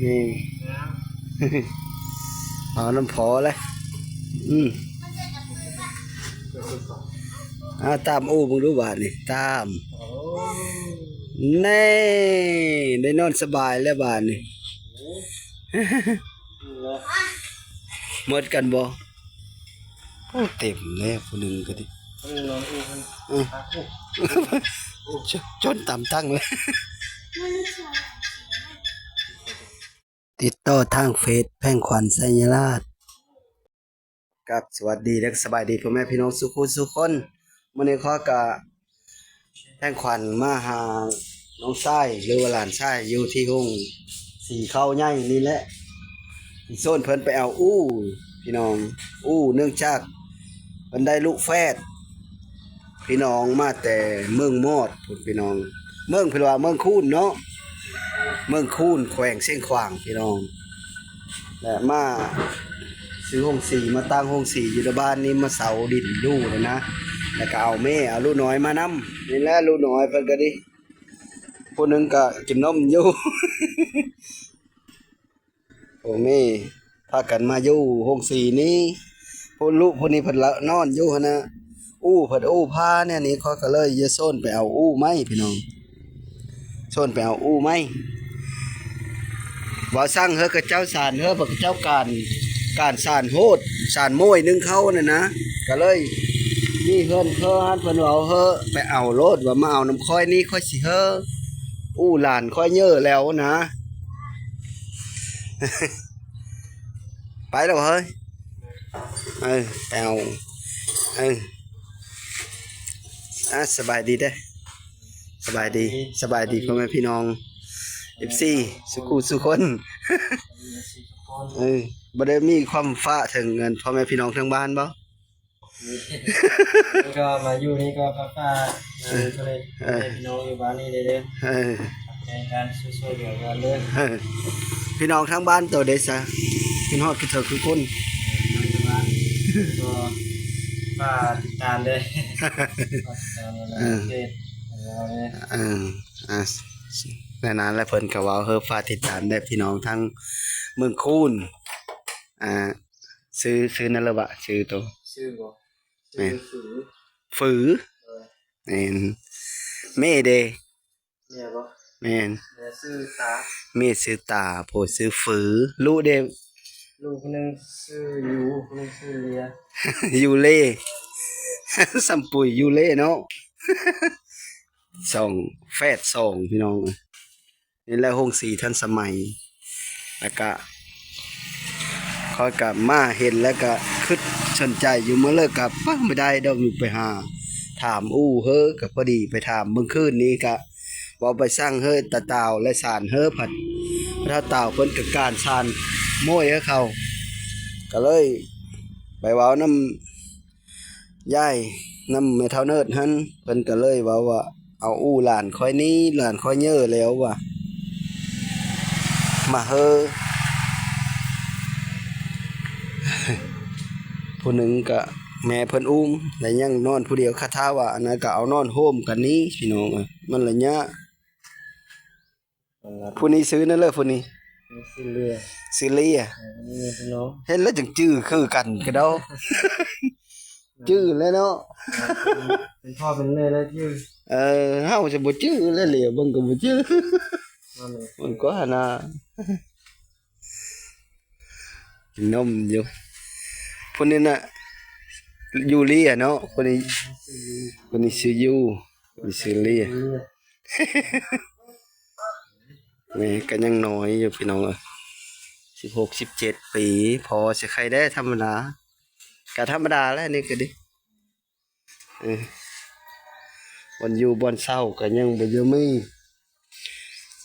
ນີ້ ເອົານຳພໍແຫຼະ ອືມ ເອົາຕາມອູ້ເບິ່ງດູບາດນີ້ ຕາມ ນີ້ ໄດ້ນອນສະບາຍແລ້ວບາດນີ້ ໝົດກັນບໍ່? ໂອ້ ເຕັມແລ້ວ ຜູ້ໜຶ່ງກໍດີ ເອີ ຈົນຕາມຕັ້ງເລີຍ ຕິດຕໍ່ທາງເຟສ ແພງຂວັນ ໄຊຍະລາດ. ຄັບ ສະຫວັດດີ ແລະ ສະບາຍດີພໍ່ແມ່ພີ່ນ້ອງສູ່ຜູ້ສູ່ຄົນ. ມື້ນີ້ຂໍກະ ແພງຂວັນມາຫານ້ອງຊາຍ ຫຼືວ່າຫຼານຊາຍ ຢູ່ທີ່ໂຮງສີເຂົ້າໃຫຍ່ນີ້ແຫຼະ ຊິຊວນເພິ່ນໄປເອົາອູ້ ພີ່ນ້ອງ ອູ້ ເນື່ອງຈາກເພິ່ນໄດ້ລູກແຝດ ພີ່ນ້ອງມາແຕ່ເມືອງມອດພຸ້ນ ພີ່ນ້ອງ ເມືອງ ເພິ່ນວ່າເມືອງຄູນເນາະ ເມືອງຄູນ ແຂວງຊຽງຂວາງ ພີ່ນ້ອງ. ແລະ ມາຊື້ໂຮງສີ ມາຕັ້ງໂຮງສີຢູ່ໃນບ້ານນີ້ ມາເຊົ່າດິນຢູ່ນີ້ນະ ແລ້ວກໍເອົາແມ່ ເອົາລູກນ້ອຍມານຳ ນີ້ແຫຼະ ລູກນ້ອຍເພິ່ນກໍດີ ຜູ້ໜຶ່ງກໍກິນນົມຢູ່ ໂອ້ ແມ່ພາກັນມາຢູ່ໂຮງສີນີ້ ຜູ້ລູກຜູ້ນີ້ເພິ່ນລະນອນຢູ່ຫັ້ນນະ ອູ້ເພິ່ນອູ້ພາແນວນີ້ ຂ້ອຍກໍເລີຍຈະຊວນໄປເອົາອູ້ໃໝ່ ພີ່ນ້ອງ. ຊວນໄປເອົາອູ້ໃໝ່ ເວົ້າສັ່ງເຮີ ຂະເຈົ້າສານເຮີ ຂະເຈົ້າການ ການສານໂຫດ ສານໂມ້ຍໜຶ່ງເຂົ້ານັ້ນນະ ກະເລີຍມີເຮືອນເຄີຫັ້ນ ເພິ່ນເວົ້າເຮີ ໄປເອົາໂລດ ວ່າມາເອົານຳຂ້ອຍນີ້ ຂ້ອຍຊິເຮີ ອູ້ຫຼານຂ້ອຍເຍີແລ້ວນະ ໄປແລ້ວເຮີຍ ເອີ ໄປເອົາ ເອີ ອ່າ ສະບາຍດີເດີ້. ສະບາຍດີ ສະບາຍດີພໍ່ແມ່ພີ່ນ້ອງ ເອັຟຊີ ສູ່ຄູ່ສູ່ຄົນ ເອີ ບໍ່ໄດ້ມີຄວາມຝາກເຖິງອັນພໍ່ແມ່ພີ່ນ້ອງທາງບ້ານບໍ່? ນີ້ກໍມາຢູ່ນີ້ກໍຝາກ ເອີ ເອີ ພໍ່ແມ່ພີ່ນ້ອງຢູ່ບ້ານນີ້ເດີ້ ເອີ ໃນການຊ່ວຍເຫຼືອກັນເດີ້ ເອີ ພີ່ນ້ອງທາງບ້ານໂຕເດ້ຊະ ຄິດຮອດຄິດເຖິງຄືຄົນ ກໍຝາກຕິດຕາມເດີ້ ເອີ ເອີ ອ່າ ແນວນັ້ນແຫຼະ ເພິ່ນກໍເວົ້າ ເອີ ຝາກຕິດຕາມແດ່ພີ່ນ້ອງທາງເມືອງຄູນ ອ່າ ຊື່ ຊື່ນັ້ນລະວະ ຊື່ໂຕ ຊື່ບໍ່ ຊື່ ຝື ຝື ເອີ ແມ່ນ ແມ່ເດ ແມ່ບໍ່ ແມ່ນ ແມ່ຊື່ຕາ ແມ່ຊື່ຕາ ພໍ່ຊື່ຝື ລູກເດ ລູກຄົນໜຶ່ງຊື່ຢູ ຄົນໜຶ່ງຊື່ເລຍ ຢູເລ ສ່ຳປຸຍຢູເລເນາະ ສອງ ແຝດສອງ ພີ່ນ້ອງ ນີ້ແຫຼະໂຮງສີທັນສະໄໝ ແລ້ວກະ ຂ້ອຍກະມາເຫັນແລ້ວກະຄຶດສົນໃຈຢູ່ ມື້ເລີກກະ ປະ ບໍ່ໄດ້ດອກ ຢູ່ໄປຫາຖາມອູ້ເຮີ ກະພໍດີໄປຖາມເບິ່ງ ຄືນນີ້ກະເວົ້າໄປສັ່ງເຮີ ຕາຕາວ ແລະ ສານເຮີ ພັດ ພະເຖົ້າຕາວເພິ່ນກະການສານໂມ້ຍເຮີເຂົາ ກະເລີຍໄປເວົ້ານຳ ຍາຍນຳແມ່ເຖົ້າເນີດຫັ້ນ ເພິ່ນກໍເລີຍເວົ້າວ່າ ເອົາອູ້ຫຼານຂ້ອຍນີ້ ຫຼານຂ້ອຍເຍີແລ້ວວ່າ ມາເຮີ ຜູ້ໜຶ່ງກໍແມ່ເພິ່ນອຸ້ມ ແລະ ຍັງນອນຜູ້ດຽວ ຄາຖາວ່າອັນນັ້ນກໍເອົານອນໂຮມກັນນີ້ ພີ່ນ້ອງເອີຍ ມັນລະຍະ ຜູ້ນີ້ຊື່ນັ້ນເລີ ຜູ້ນີ້ຊື່ເລຍ ຊື່ເລຍ ເອີ ເຫັນແລ້ວຈັ່ງຈື່ຄືກັນກະເດົາ ຈື່ແລ້ວເນາະ ເປັນພໍ່ເປັນແມ່ແລ້ວຈື່ ເອີ ເຮົາຈະບໍ່ຈື່ແລ້ວ ຫຼຽວເບິ່ງກໍບໍ່ຈື່ ມັນກໍຫັ້ນນະ ກິນນົມຢູ່ ຜູ້ນີ້ນະ ຢູເລຍເນາະ ຜູ້ນີ້ ຜູ້ນີ້ຊື່ຢູ ຜູ້ນີ້ຊື່ເລຍ ແມ່ກໍຍັງນ້ອຍຢູ່ພີ່ນ້ອງເອີຍ ສິບຫົກ ສິບເຈັດປີ ພໍຊິໄຄແດ່ທຳມະດາ ກໍທຳມະດາແຫຼະນີ້ກໍດີ ເອີ ບ່ອນຢູ່ບ່ອນເຊົາກໍຍັງບໍ່ຢູ່ມີ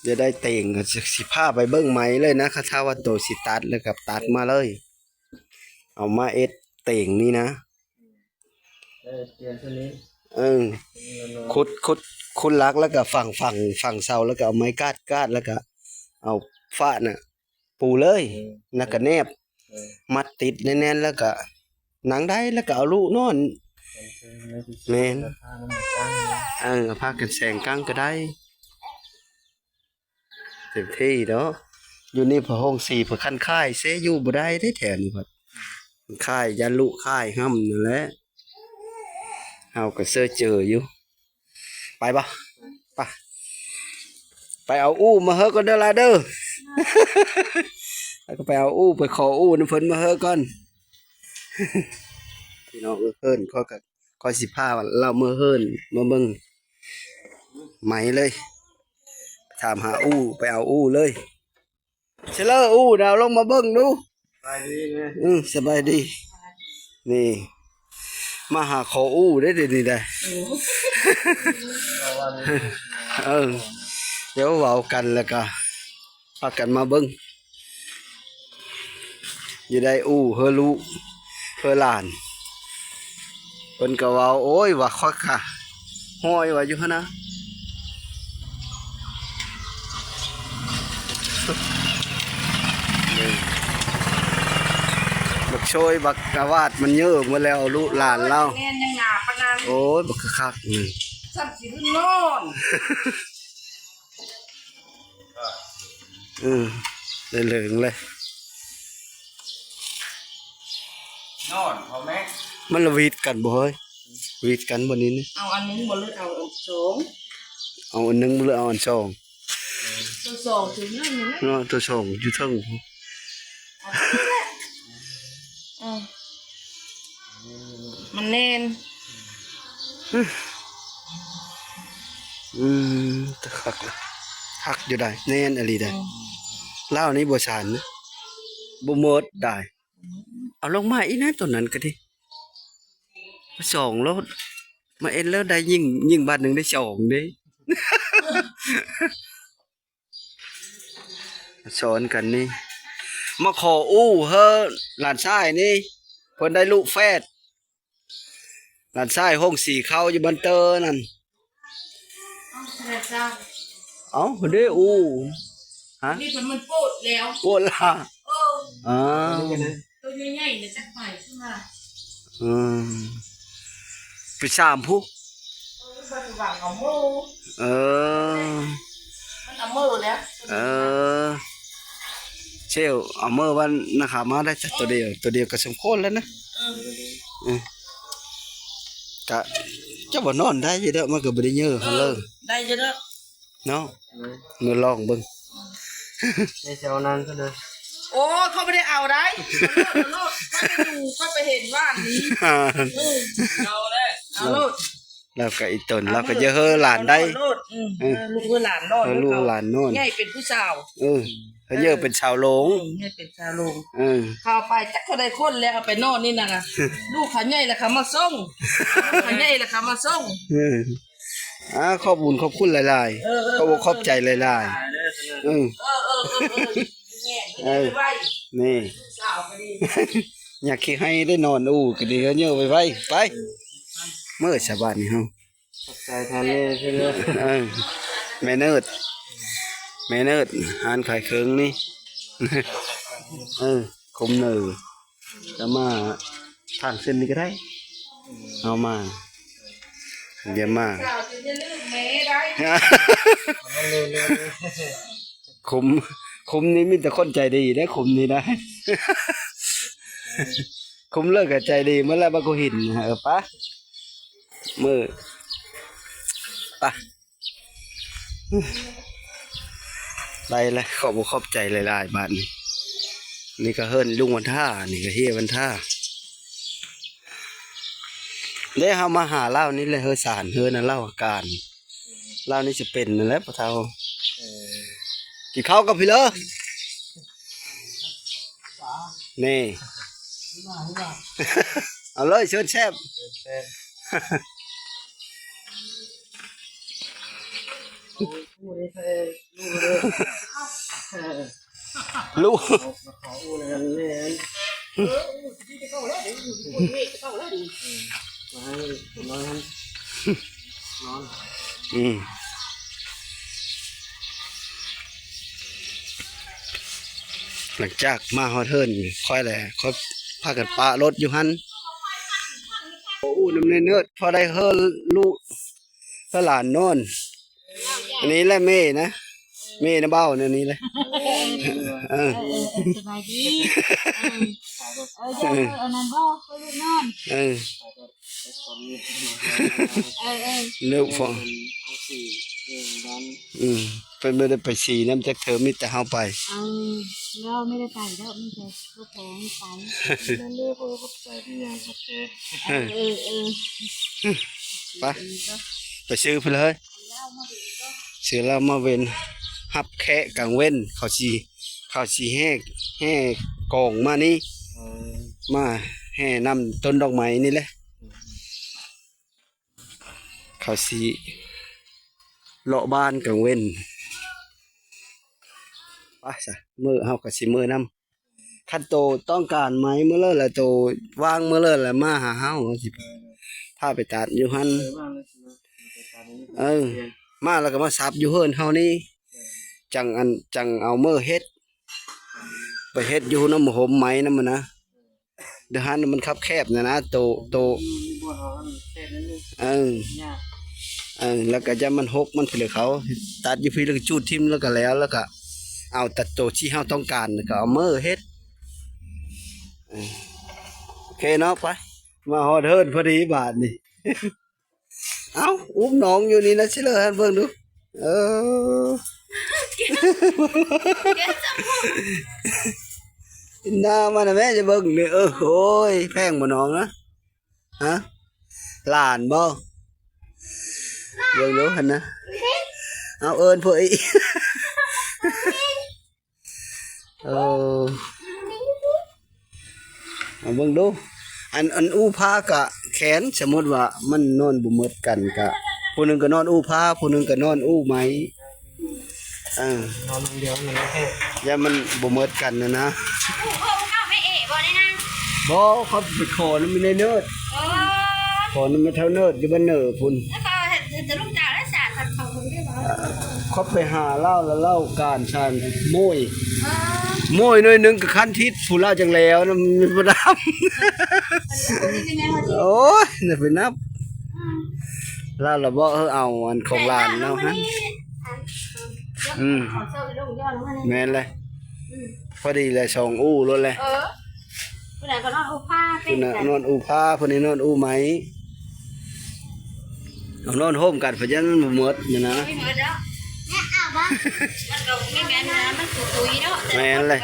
ຈະໄດ້ເຕີງ ກໍຊິພາໄປເບິ່ງໃໝ່ເລີຍນະ ຄັນຖ້າວ່າໂຕຊິຕັດແລ້ວກໍຕັດມາເລີຍ ເອົາມາເຮັດເຕີງນີ້ນະ ເອີ ຂຸດ ຂຸດ ຂຸດຫຼັກ ແລ້ວກໍຝັງ ຝັງ ຝັງເສົາ ແລ້ວກໍເອົາໄມ້ກາດ ກາດ ແລ້ວກໍເອົາຝານະ ປູເລີຍ ເອີ ແລ້ວກໍແນບ ເອີ ມັດຕິດແໜ້ນໆ ແລ້ວກໍນັ່ງໄດ້ ແລ້ວກໍເອົາລູກນອນ ເອີ ແມ່ນ ເອີ ເອົາຜ້າກັນແສງກາງກໍໄດ້ ເຕັມທີ່ເນາະ ຢູ່ນີ້ພະໂຮງສີເພິ່ນຄັນຂາຍເຊ ຢູ່ບໍ່ໄດ້ເດ້ແຖວນີ້ເພິ່ນ ຂາຍຢ້ານລຸຂາຍຫ້ຳນັ້ນແຫຼະ ເຮົາກໍເຊີເຈີຢູ່. ໄປບໍ່? ໄປ ໄປເອົາອູ່ມາເຮີກ່ອນເດີຫຼາເດີ ແລ້ວກໍໄປເອົາອູ່ ໄປຂໍອູ່ນຳເພິ່ນມາເຮີກ່ອນ. ພີ່ນ້ອງເອີຍ ເຮີນ ຂ້ອຍກໍ ຂ້ອຍຊິພາລາວເມືອເຮີນ ມາເບິ່ງໃໝ່ເລີຍ ຖາມຫາອູ່ ໄປເອົາອູ່ເລີຍ. ເຊເລີ ອູ່ນະ ເອົາລົງມາເບິ່ງດູ. ສະບາຍດີແມ່. ອື ສະບາຍດີ. ນີ້ ມາຫາຂໍອູ່ເດ້ ດຽວນີ້ໄດ໋. ເອີ ດຽວເວົ້າກັນ ແລ້ວກະພາກັນມາເບິ່ງ ຊິໄດ້ອູ່ເຮີລູກເຮີຫຼານ. ເພິ່ນກໍເວົ້າ ໂອ້ຍ ວ່າຂ້ອຍກະຫ້ອຍວ່າຢູ່ຫັ້ນນະ ບັກໂຊຍ ບັກກະວາດ ມັນເຍີະໝົດແລ້ວ ລູກຫຼານລາວ. ແມ່ນ ຍັງໜາປານນັ້ນ. ໂອ້ຍ ບັກຄັກໆ ນີ້ ຊ້ຳຊິຂຶ້ນນອນ. ເອີ ໄດ້ເລີງເລີຍ ນອນເຂົາແມ່. ມັນລະຫວີດກັນບໍ່ເຮີ້ຍ? ຫວີດກັນບໍ່ນີ້ນີ້? ເອົາອັນໜຶ່ງບໍ່ ຫຼືເອົາອັນສອງ? ເອົາອັນໜຶ່ງບໍ່ ຫຼືເອົາອັນສອງ? ໂຕສອງ ໂຕນັ້ນນີ້ນະ ເນາະ ໂຕສອງຢູ່ເທິງ. ເອົາຕົວນີ້ແຫຼະ. ເອີ ມັນແໜ້ນ. ອືມ ແຕ່ຄັກລະ ຄັກຢູ່ໄດ໋ ແໜ້ນອີ່ຫຼີໄດ໋. ອືມ ລາວນີ້ບໍ່ສານນະ ບໍ່ໝົດໄດ໋. ເອົາລົງມາອີກນະ ຕົວນັ້ນກໍດີ ສອງໂລດ ມາເອັນແລ້ວໄດ້ຍິງ ຍິງບາດໜຶ່ງໄດ້ສອງເດ້. ສອນກັນນີ້ ມາຂໍອູ່ເຮີຫຼານຊາຍນີ້ ເພິ່ນໄດ້ລູກແຝດ ຫຼານຊາຍໂຮງສີເຂົ້າຢູ່ບ້ານເຕີນັ້ນ. ເອົ້າ ເດອູ່ ຮະ ນີ້ມັນ ມັນໂປດແລ້ວ ໂປດລະ. ເອີ ອ້າວ ໂຕໃຫຍ່ໆ ນະ ຈັກໄປ ຄືວ່າ ອືມ ໄປສາມຜູ້ ເອີ ມັນຫວັງເອົາໝູ່ ເອີ ມັນເອົາໝູ່ແລ້ວ ເອີ ເຊວເອົາໝູ່ວັນນະຄະ ມາໄດ້ຈັກໂຕດຽວ ໂຕດຽວກໍສົມຄວນແລ້ວນະ. ເອີ ເອີ ກະ ເຈົ້າວ່ານອນໄດ້ຢູ່ດອກ ມັນກໍບໍ່ໄດ້ເຍີະ ເອີ ຫັ້ນເລີ ໄດ້ຢູ່ດອກ ເນາະ ເອີ ມາລອງເບິ່ງ ໃຫ້ເຈົ້ານັ້ນກໍເດີ. ໂອ້ຍ ຂ້ອຍບໍ່ໄດ້ເອົາໄດ໋ ເອົາໂລດ ເອົາໂລດ ຂ້ອຍໄປດູ ຂ້ອຍໄປເຫັນວ່ານີ້ ເອີ ເອົາແລ້ວ ເອົາໂລດ ລາວກໍອີ່ຕົນ ລາວກໍເຢີເຮີຫຼານໄດ້ ເອົາໂລດ ອືມ ເອີ ເອີ ລູກເຮີຫຼານນອນ ເອີ ລູກເຮີຫຼານນອນ ໃຫຍ່ເປັນຜູ້ສາວ ເອີ ເຮີເຢີເປັນສາວໂລງ ເອີ ໃຫຍ່ເປັນສາວໂລງ ເອີ ເຂົາເອົາໄປຈັກເທົ່າໃດຄົນແລ້ວ ເອົາໄປນອນນີ້ນະ ລູກເຂົາໃຫຍ່ແລ້ວເຂົາມາສົ່ງ ລູກເຂົາໃຫຍ່ແລ້ວເຂົາມາສົ່ງ ເອີ. ອ່າ ຂອບບຸນຂອບຄຸນຫຼາຍໆ ເອີ ເອີ ຂອບອົກຂອບໃຈຫຼາຍໆ ເອີ ເອີ ເອີ ເອີ ເອີ ເອີ ນີ້ ສາວກໍດີ ຢາກຂີ້ໄຫ້ໄດ້ນອນ ໂອ້ ກໍດີ ເຮີເຢີໄວໆ ໄປ ເອີ ເມື່ອສະບາດນີ້ເຮົາ ຂອບໃຈທ່ານແມ່ເດີ ເອີ ແມ່ເນີດ ແມ່ເນີດ ຮ້ານຂາຍເຄື່ອງນີ້ ເອີ ຄົມເນີ ຈະມາທາງເສັ້ນນີ້ກໍໄດ້ ເຮົາມາ ຢ່າມາ ສາວຈະຢ່າລືມແມ່ໄດ້ ຄຸມ ຄຸມນີ້ມີແຕ່ຄົນໃຈດີເດ້ ຄຸມນີ້ນະ ຄຸມເລີກກໍໃຈດີໝົດແລ້ວ ບັກໂກຫີນ ເອີ ປະ ມື້ ປະ ໄດ້ລະ ຂອບອົກຂອບໃຈຫຼາຍໆ ບາດນີ້ ນີ້ກໍເຮືອນລຸງວັນທາ ນີ້ກໍເຮຍວັນທາ ເດ້ ເຮົາມາຫາລາວນີ້ແຫຼະ ເຮືອນສານ ເຮືອນລາວການ ລາວນີ້ຊິເປັນນັ້ນແຫຼະພໍ່ເຖົ້າ ເອີ ກິນເຂົ້າກັບພີ້ເລີ ນີ້ ເອົາເລີຍ ເຊີນແຊບ ເຊີນແຊບ ລູກ ມາຂໍອູ່ແລ້ວແມ່ນ ເອີ ມາໃຫ້ນ້ອຍຫັ້ນນອນ ອືມ ຫຼັງຈາກມາຮອດເຮືອນຂ້ອຍແລ້ວ ຂ້ອຍພາກັນປະລົດຢູ່ຫັ້ນ ຂໍອູ່ນຳແນ່ເນີດ ພໍໄດ້ເຮີລູກ ເຮີຫຼານນອນ ອັນນີ້ແຫຼະແມ່ນະ ແມ່ນະເບົາ ແນວນີ້ແຫຼະ ເອີ ເອີ ເອີ ສະບາຍດີ ເອີ ເອີ ເຈົ້າ ເອີ ອັນນັ້ນບໍ່ ເອີ ລູກນອນ ເອີ ເອີ ເອີ ເລິກຟ້ອງ ອືມ ເພິ່ນບໍ່ໄດ້ໄປສີນຳຈັກເທື່ອ ມີແຕ່ເຮົາໄປ ເອີ ເຮົາບໍ່ໄດ້ໄປດອກ ມີແຕ່ ເຈົ້າຂອງໄປ ນັ້ນເດີ ຂອບໃຈທີ່ຍັງ ຂອບໃຈ ເອີ ເອີ ເອີ ໄປ ໄປຊື້ພຸ້ນເລີຍ ຊື້ເຫຼົ້າມາເວັນ ຮັບແຂກກາງເວັນ ເຂົາຊິ ເຂົາຊິແຫ່ ແຫ່ກອງມານີ້ ເອີ ມາແຫ່ນຳຕົ້ນດອກໄມ້ນີ້ແຫຼະ ເຂົາຊິເລາະບ້ານກາງເວັນ ໄປຊະ ມື້ ເຮົາກໍຊິມື້ນຳ ຄັນໂຕຕ້ອງການໄມ້ມື້ເລີແຫຼະ ໂຕວ່າງມື້ເລີແຫຼະ ມາຫາເຮົາ ເຮົາຊິພາໄປຕັດຢູ່ຫັ້ນ ເອີ ມາແລ້ວກໍມາສັບຢູ່ເຮືອນເຮົານີ້ ຈັ່ງອັນ ຈັ່ງເອົາເມືອເຮັດ ໄປເຮັດຢູ່ນຳໂຮມໄມ້ນຳຫັ້ນນະ ເດີຫັ້ນມັນຄັບແຄບນະນະ ໂຕ ໂຕ ເອີ ເອີ ແລ້ວກໍຢ່າມັນຫົກ ມັນເທື່ອເຂົາຕັດຢູ່ພີ້ ແລ້ວກໍຈູດຖິ້ມ ແລ້ວກໍແລ້ວ ແລ້ວກໍເອົາແຕ່ໂຕທີ່ເຮົາຕ້ອງການ ແລ້ວກໍເອົາເມືອເຮັດ ເອີ ໂອເຄເນາະ ໄປ ມາຮອດເຮືອນພໍດີບາດນີ້. ເອົ້າ ອຸ້ມນ້ອງຢູ່ນີ້ນະ ຊິເລີໃຫ້ເບິ່ງດູ ເອີ ໜ້າມັນນະແມ່ ຈະເບິ່ງນີ້ ເອີ ໂອ້ຍ ແພງບໍ່ນ້ອງນະ ຮະ ຫຼານບໍ່ ເບິ່ງດູຫັ້ນນະ ເອົາເອີ້ນພວກອີ ເອີ ເອົາເບິ່ງດູ ອັນ ອັນອູ່ຜ້າກະແຂນ ສົມມຸດວ່າມັນນອນບໍ່ໝົດກັນກະ ຜູ້ໜຶ່ງກະນອນອູ່ຜ້າ ຜູ້ໜຶ່ງກະນອນອູ່ໄມ້ ເອີ ນອນອັນດຽວນັ້ນແຫຼະ ຢ້ານມັນບໍ່ໝົດກັນນະນະ ບໍ່ ເຂົາໄປຂໍນຳແມ່ເນີດ ເອີ ຂໍນຳແມ່ເຖົ້າເນີດ ຢູ່ບ້ານເນີພຸ້ນ ແລ້ວກໍເຮັດ ເຮັດແຕ່ລູກຈ້າງແລ້ວສານ ເຂົາເພິ່ນໄດ້ບໍ່ ເຂົາໄປຫາລາວ ແລ້ວລາວການຊານໂມຍ ເອີ ໂມຍໜ້ອຍໜຶ່ງກໍຄັນທິດ ຜູ້ລາວຈັ່ງແລ້ວນະ ມັນບໍ່ດຳ ໂອ້ຍ ຢ່າໄປນັບ ອືມ ລາວລະບໍ່ ເອີ ເອົາອັນຂອງຫຼານເນາະ ອືມ ແມ່ນແຫຼະ ອືມ ພໍດີແຫຼະ ສອງອູ່ໂລດແຫຼະ ເອີ ຜູ້ໃດກໍນອນອູ່ຜ້າ ຜູ້ນັ້ນນອນອູ່ຜ້າ ຜູ້ນີ້ນອນອູ່ໄມ້ ເອົານອນໂຮມກັນ ເພິ່ນຢ້ານມັນບໍ່ໝົດນີ້ນະ ບໍ່ໝົດດອກ ມັນກໍມີແມ່ນນະ ມັນຄຸຍໆເນາະ ແມ່ນແຫຼະ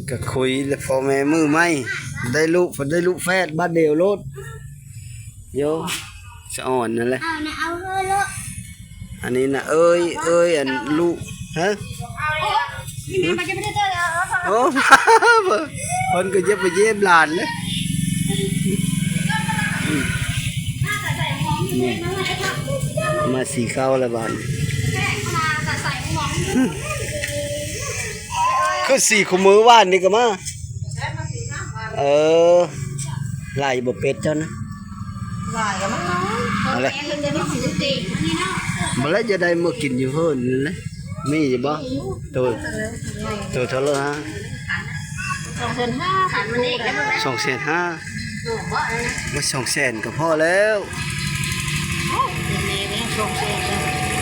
ກໍຄຸຍແຫຼະ ພໍ່ແມ່ມືໃໝ່ ໄດ້ລູກ ໄດ້ລູກແຝດບາດດຽວໂລດ ໂຍ ສະອອນນັ້ນແຫຼະ ເອົານະ ເອົາເຮີໂລດ ອັນນີ້ນະ ເອີຍ ເອີຍ ອັນລູກ ຮະ ໂອ້ ເພິ່ນກໍຢ່າໄປເຢັບຫຼານເດ້ ນີ້ ມາສີເຂົ້າແລ້ວບາດນີ້ ຄືສີຄູ່ມື້ ວານນີ້ກໍມາ ເອີ ຫຼາຍຢູ່ບໍ່ເປັດເຈົ້ານະ ຫຼາຍກໍມັນນ້ອຍ ເອົາລະ ບໍ່ແລ້ວຈະໄດ້ມາກິນຢູ່ເຮືອນນີ້ແຫຼະ ມີຢູ່ບໍ່ ໂຕ ໂຕເທົ່າໃດຮະ ສອງແສນຫ້າ ສອງແສນຫ້າ ໂອ້ຍ ສອງແສນກໍພໍແລ້ວ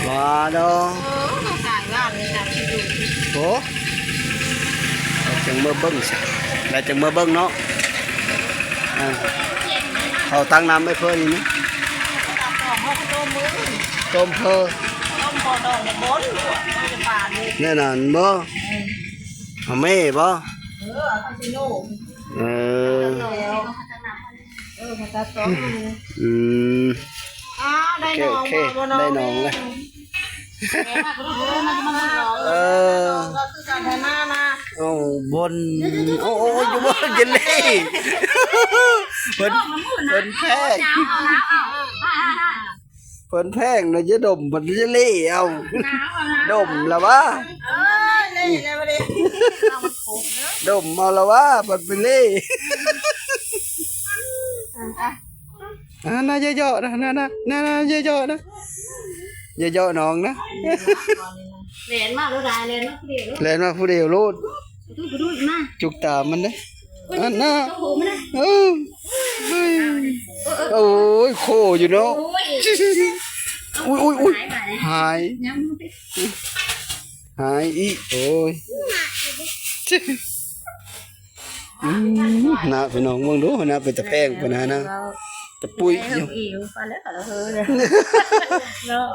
ວ່າດອກ ໂອ້ ຈັ່ງເມືອເບິ່ງຊະ ແລ້ວຈັ່ງເມືອເບິ່ງເນາະ ເອົາ ເອົາຕັກນ້ຳໄວ້ເພິ່ນນີ້ນະ ຕົ້ມເພີ ແນວນັ້ນບໍ່ ເອົາແມ່ບໍ່ ເອີ ເອີ ອືມ ອ້າວ ໄດ້ນ້ອງ ໂອເຄ ໄດ້ນ້ອງແລ້ວ ເອີ ກໍຄືກັນນະ ເອົາ ບ່ອນ ໂອ້ ໂອ້ ຢູ່ບ່ອນເຢນເລ່ ເພິ່ນ ເພິ່ນແພ້ງ ເພິ່ນແພ້ງນະ ຢ່າດົມ ເພິ່ນຈະເລເອົາ ດົມລະຫວາ ເອີ ເລແລ້ວບັດນີ້ ດົມເອົາລະຫວາ ເພິ່ນໄປເລ ອ່າ ນະ ຢ່າເຍາະນະ ນະ ນະ ນະ ນະ ຢ່າເຍາະນະ ຢ່າເຍາະນ້ອງນະ ແລ່ນມາໂລດ ແລ່ນມາຜູ້ດຽວໂລດ ແລ່ນມາຜູ້ດຽວໂລດ ມາ ຈຸກຕາມັນເດ້ ອັນນະ ເອີ ໂອ້ຍ ໂອ້ຍ ໂຄຢູ່ເນາະ ໂອ້ຍ ໂອ້ຍ ໂອ້ຍ ຫາຍ ຫາຍ ຫາຍ ຍັງ ຫາຍອີກ ໂອ້ຍ ອືມ ນະ ພີ່ນ້ອງເບິ່ງດູນະ ເປັນຕາແພງປານນັ້ນນະ ຕະປຸຍຢູ່ ເອີ ເອີ ປານແລ້ວກໍລະເຮີເນາະ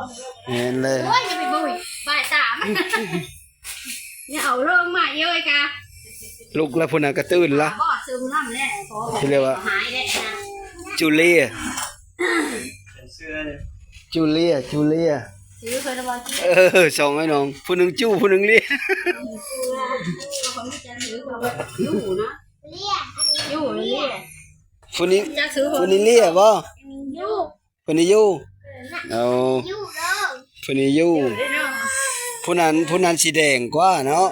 ແມ່ນເລີຍ ໂອ້ຍ ຢ່າໄປບຸ້ຍ ບ່າຍສາມ ຢ່າເອົາລົງມາເອີຍກະ ລຸກແລ້ວພຸ້ນນະ ກະຕື່ນລະ ບໍ່ຊຶມນຳແລ້ວ ທີ່ເອີ້ນວ່າ ຫາຍແລ້ວນະ ຈູເລຍ ຈູເລຍ ຈູເລຍ ເອີ ສອງອ້າຍນ້ອງ ຜູ້ໜຶ່ງຈູ້ ຜູ້ໜຶ່ງເລຍ ຢູ່ນະ ຢູ່ເລຍ ຜູ້ນີ້ ຜູ້ນີ້ເລຍບໍ່? ຜູ້ນີ້ຢູ່ ເອີ ເອົາ ຢູ່ເດີ ຜູ້ນີ້ຢູ່ ຢູ່ເດີເນາະ ຜູ້ນັ້ນ ຜູ້ນັ້ນສີແດງກວ່າເນາະ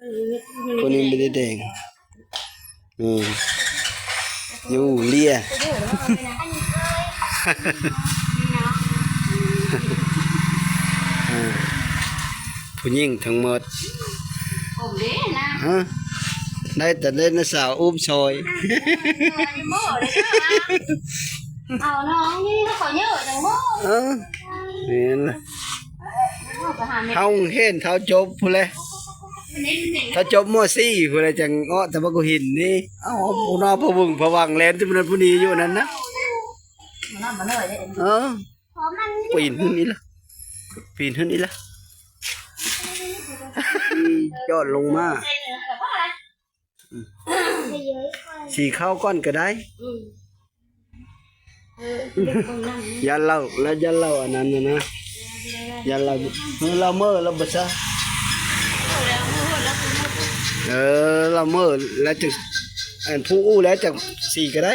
ອືມ ຜູ້ນີ້ບໍ່ໄດ້ແດງ ແມ່ນ ຢູ່ເລຍ ເອີ ຜູ້ຍິງທັງໝົດ ໂອ້ເດ້ນະ ຮະ ໄດ້ແຕ່ໄດໂນເສົາອຸ້ມຊອຍ ເອົານ້ອງນີ້ເຂົາເຍີະຈັງບໍ່ ເອີ ແມ່ນລະ ເຮົາເຫັນເທົ່າຈົບພຸ້ນແຫຼະ ເທົ່າຈົບ ມໍສີ່ ພຸ້ນແຫຼະ ຈັ່ງເອາະແຕ່ບັກຫີນນີ້ ເອົາ ເອົາຜູ້ນາພະວົງພະວັງແລ່ນ ຜູ້ນັ້ນຜູ້ນີ້ຢູ່ນັ້ນນະ ເອີ ປີນຂຶ້ນອີກລະ ປີນຂຶ້ນອີກລະ ຈອດລົງມາ ອືມ ສີເຂົ້າກ່ອນກໍໄດ້ ອືມ ເອີ ຢ້ານລາວ ລະຢ້ານລາວອັນນັ້ນນະ ຢ້ານລາວ ເອີ ລາວເມີ້ ລາວບໍ່ຊະ ເອີ ລາວເມີ້ ລະຈັ່ງ ອັນຜູ້ອູ້ແລ້ວຈັ່ງສີກໍໄດ້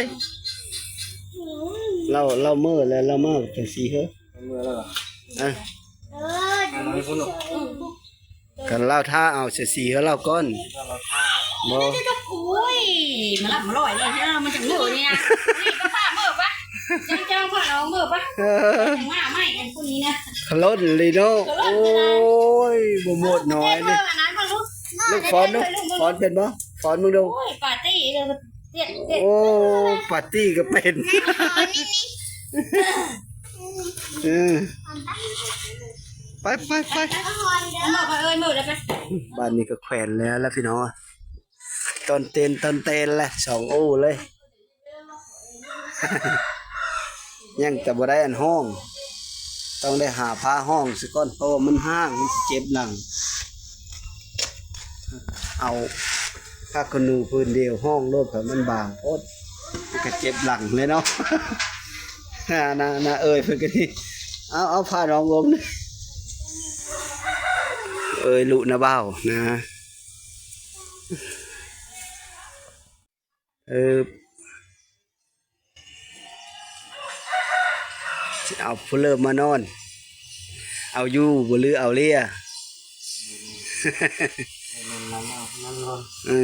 ລາວ ລາວເມີ້ແລ້ວ ລາວມາຈັ່ງສີເຮີ ເອີ ເອີ ຄັນລາວຖ້າເອົາເສຍສີໃຫ້ລາວກ່ອນ ບໍ່ ໂອ້ຍ ມາລຳມາລອຍເລີຍ ເອີ ມັນຈັ່ງເມີ້ນີ້ນະ ນີ້ກໍພາເມີ້ປະ ຈັ່ງເຈົ້າພານ້ອງເມີ້ປະ ເອີ ຈັ່ງມາໃໝ່ອັນຜູ້ນີ້ນະ ຂະຫຼົ່ນເລີຍເນາະ ຂະຫຼົ່ນເລີຍນະ ໂອ້ຍ ບໍ່ໝົດນ້ອຍເລີຍ ເອີ ອັນນັ້ນເບິ່ງລູກ ລູກຟ້ອນເນາະ ຟ້ອນເປັນບໍ່? ຟ້ອນເບິ່ງດູ ໂອ້ຍ ປາຕີ້ເລີຍ ໂອ້ ປາຕີ້ກໍເປັນ ເອີ ໄປ ໄປ ໄປ ບ້ານນີ້ກໍແຂວນແລ້ວລະພີ່ນ້ອງ ຕອນເຕັນ ຕອນເຕັນລະ ສອງອູ້ເລີຍ ຍັງແຕ່ບໍ່ໄດ້ອັນຫ້ອງ ຕ້ອງໄດ້ຫາຜ້າຫ້ອງຊະກ່ອນ ເພາະວ່າມັນຮ້າງ ມັນຊິເຈັບຫຼັງ ເອົາຜ້າຂະໜູພື້ນດຽວຫ້ອງໂລດ ເພາະມັນບາງໂພດ ມັນກໍເຈັບຫຼັງເລີຍເນາະ ໜ້າ ໜ້າ ໜ້າເອີຍເພິ່ນກໍນີ້ ເອົາ ເອົາຜ້າລອງລົມ ເອີຍ ລຸນະບ່າວນະ ເອີ ຊິເອົາຜູ້ເລີມມານອນ ເອົາຢູ່ບໍ່ ຫຼືເອົາເລຍ ເອີ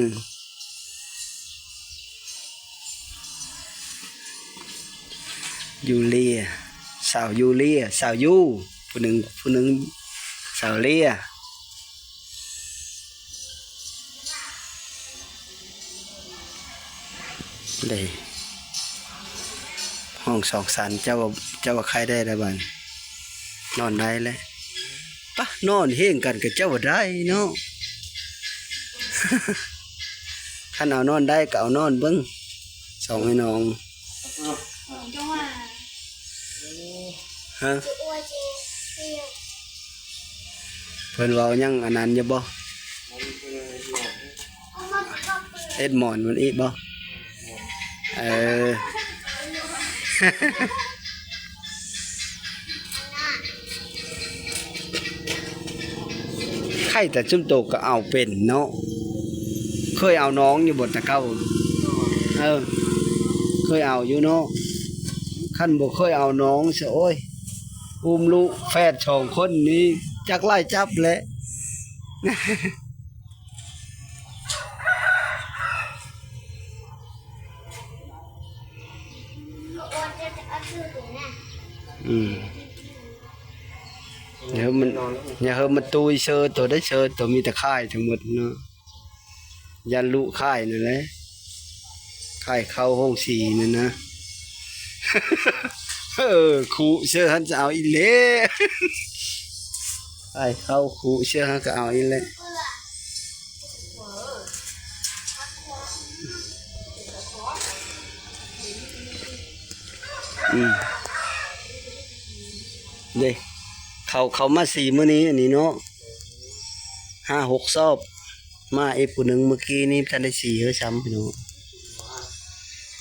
ຢູ່ເລຍ ສາວຢູ່ເລຍ ສາວຢູ່ ຜູ້ໜຶ່ງ ຜູ້ໜຶ່ງ ສາວເລຍ ເດ້ ຫ້ອງສອງຊັ້ນ ເຈົ້າວ່າ ເຈົ້າວ່າໄຄໄດ້ລະບາດນີ້ ນອນໄດ້ແລ້ວ ປະ ນອນຮຽງກັນກໍເຈົ້າວ່າໄດ້ເນາະ ຄັນເອົານອນໄດ້ກໍເອົານອນເບິ່ງ ສອງອ້າຍນ້ອງ ຮະ ເພິ່ນເວົ້າຫຍັງອັນນັ້ນຢູ່ບໍ່? ເຮັດໝອນມັນອີກບໍ່? ເອີ ໄຄແຕ່ຊຸມໂຕກໍເອົາເປັນເນາະ ເຄີຍເອົານ້ອງຢູ່ບໍ່ແຕ່ເກົ່າ? ເອີ ເຄີຍເອົາຢູ່ເນາະ ຄັນບໍ່ເຄີຍເອົານ້ອງຊະ ໂອ້ຍ ອຸ້ມລູກແຝດສອງຄົນນີ້ຈັກຫຼາຍຈັບແຫຼະ. ອືມ ຢ່າໃຫ້ມັນ ຢ່າໃຫ້ມັນຕຸ້ຍເຊີໂຕໄດ້ເຊີໂຕ ມີແຕ່ຄ້າຍທັງໝົດເນາະ. ຢ້ານລູກຄ້າຍນັ້ນແຫຼະ ຄ້າຍເຂົ້າໂຮງສີນັ້ນນະ. ເອີ ຄຸເຊີຫັ້ນຈະເອົາອີກແລ້ວ. ໄປ ເຂົ້າຄູ່ເຊືອກ ເຮົາກໍເອົາອີກແຫຼະ. ອືມ ເດ້ ເຂົາ ເຂົາມາສີ່ມື້ນີ້ ອັນນີ້ເນາະ ຫ້າຫົກສອບ. ມາອີກຜູ້ໜຶ່ງມື້ກີ້ນີ້ ບໍ່ທັນໄດ້ສີເຮີຊ້ຳ ພີ່ນ້ອງ.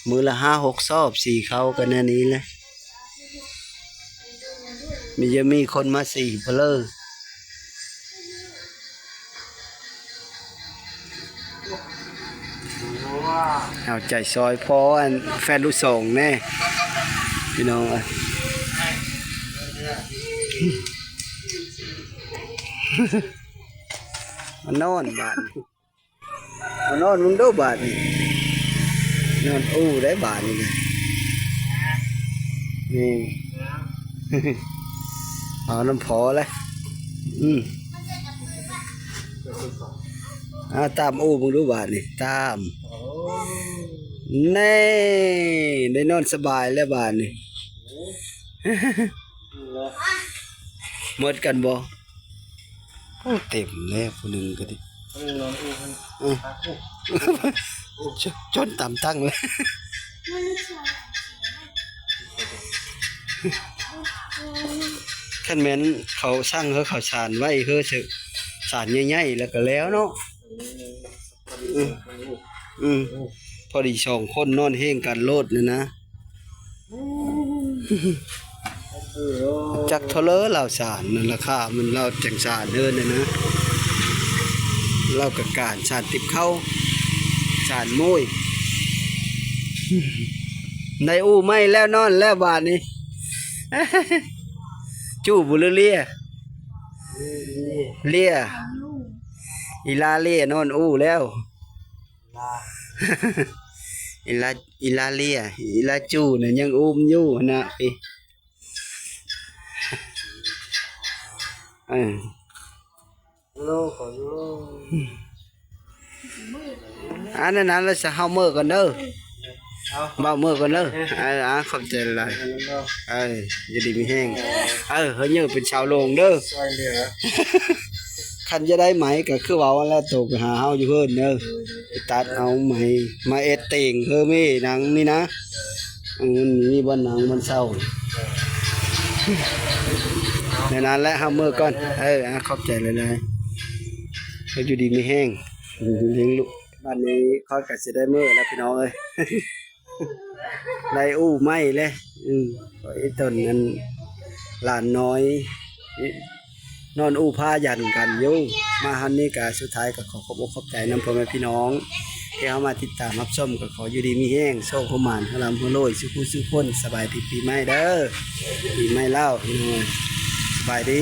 ມື້ລະຫ້າຫົກສອບ ສີເຂົ້າກັນແນວນີ້ແຫຼະ. ມີ ຈະມີຄົນມາສີເພີ້ເລີ. ເອົາໃຈຊ່ອຍພໍ່ ອັນ ແຟນລູກສອງແດ່ ພີ່ນ້ອງເອີຍ. ມານອນບາດ ມານອນເບິ່ງດູບາດນີ້ ນອນອູ້ໄດ້ບາດນີ້ນະ. ນີ້ ເອົານຳພໍແຫຼະ. ອືມ ເອົາຕາມອູ້ເບິ່ງດູບາດນີ້ ຕາມ. ແນ່ ໄດ້ນອນສະບາຍແລ້ວບາດນີ້. ໝົດກັນບໍ່? ໂອ້ ເຕັມແລ້ວ ຜູ້ໜຶ່ງກໍດີ. ເອີ ນອນອູ້ຫັ້ນ ເອີ ຈົນຕາມຕັ້ງເລີຍ. ຄັນແມ່ນເຂົາສັ່ງເຮົາເຂົ້າສານໄວ້ ເຮີສານໃຫຍ່ໆ ແລ້ວກໍແລ້ວເນາະ. ອືມ ອືມ ພໍດີສອງຄົນນອນຮຽງກັນໂລດນີ້ນະ. ຈັກເທົ່າເລີລາວສານນັ້ນ ລາຄາມັນລາວຈັ່ງສານເຮີນັ້ນນະ. ລາວກໍການສານຕິບເຂົ້າ ສານໂມຍ. ໄດ້ອູ້ໃໝ່ແລ້ວ ນອນແລ້ວບາດນີ້. ຈູ້ບໍ່ ຫຼືເລຍ? ເລຍ ອີລາເລຍນອນອູ້ແລ້ວ. ອີລາ ອີລາເລຍ ອີລາຈູ້ນະຍັງອູ້ມຢູ່ຫັ້ນນະ. ເອີ ໂລ ຂໍຢູ່ໂລ. ອັນນັ້ນລະ ຊະ ເຮົາເມືອກ່ອນເດີ. ເອົາ ເວົ້າເມືອກ່ອນເດີ. ເອີ ອາ ຂອບໃຈຫຼາຍ. ເອີ ຢູ່ດີມີແຮງ. ເອີ ເຮົາເຍີເປັນຊາວໂລງເດີ. ຊ່ວຍເຫຼືອ. ຄັນຈະໄດ້ໄໝກໍຄືເວົ້າຫັ້ນແຫຼະ ໂທໄປຫາເຮົາຢູ່ເຮືອນເດີ. ໄປຕັດເອົາໄໝມາເອັດເຕັງເຮີເມນັງນີ້ນະ. ເອີ ມັນມີບ່ອນນັ່ງບ່ອນເຊົາ. ແນວນັ້ນແຫຼະ ເຮົາເມືອກ່ອນ. ເອີ ອາ ຂອບໃຈຫຼາຍໆ. ເຮົາຢູ່ດີມີແຮງ ຢູ່ດີມີແຮງລູກ. ບາດນີ້ຂ້ອຍກໍຊິໄດ້ເມືອແລ້ວ ພີ່ນ້ອງເອີຍ. ໄດ້ອູ້ໃໝ່ເລີຍ. ອືມ ຂ້ອຍຕົນນັ້ນ ຫຼານນ້ອຍ ນອນອູ້ພາຢັນກັນຢູ່. ມາຮອດນີ້ກໍສຸດທ້າຍກໍຂໍຂອບອົກຂອບໃຈນຳພໍ່ແມ່ພີ່ນ້ອງ ທີ່ເຂົ້າມາຕິດຕາມຮັບຊົມ. ກໍຂໍຢູ່ດີມີແຮງ ໂຊກຄວາມໝານ ຮ່ຳລວຍ ສຸຂູສຸຄົນ. ສະບາຍດີປີໃໝ່ເດີ ປີໃໝ່ລາວ ພີ່ນ້ອງ. ສະບາຍດີ.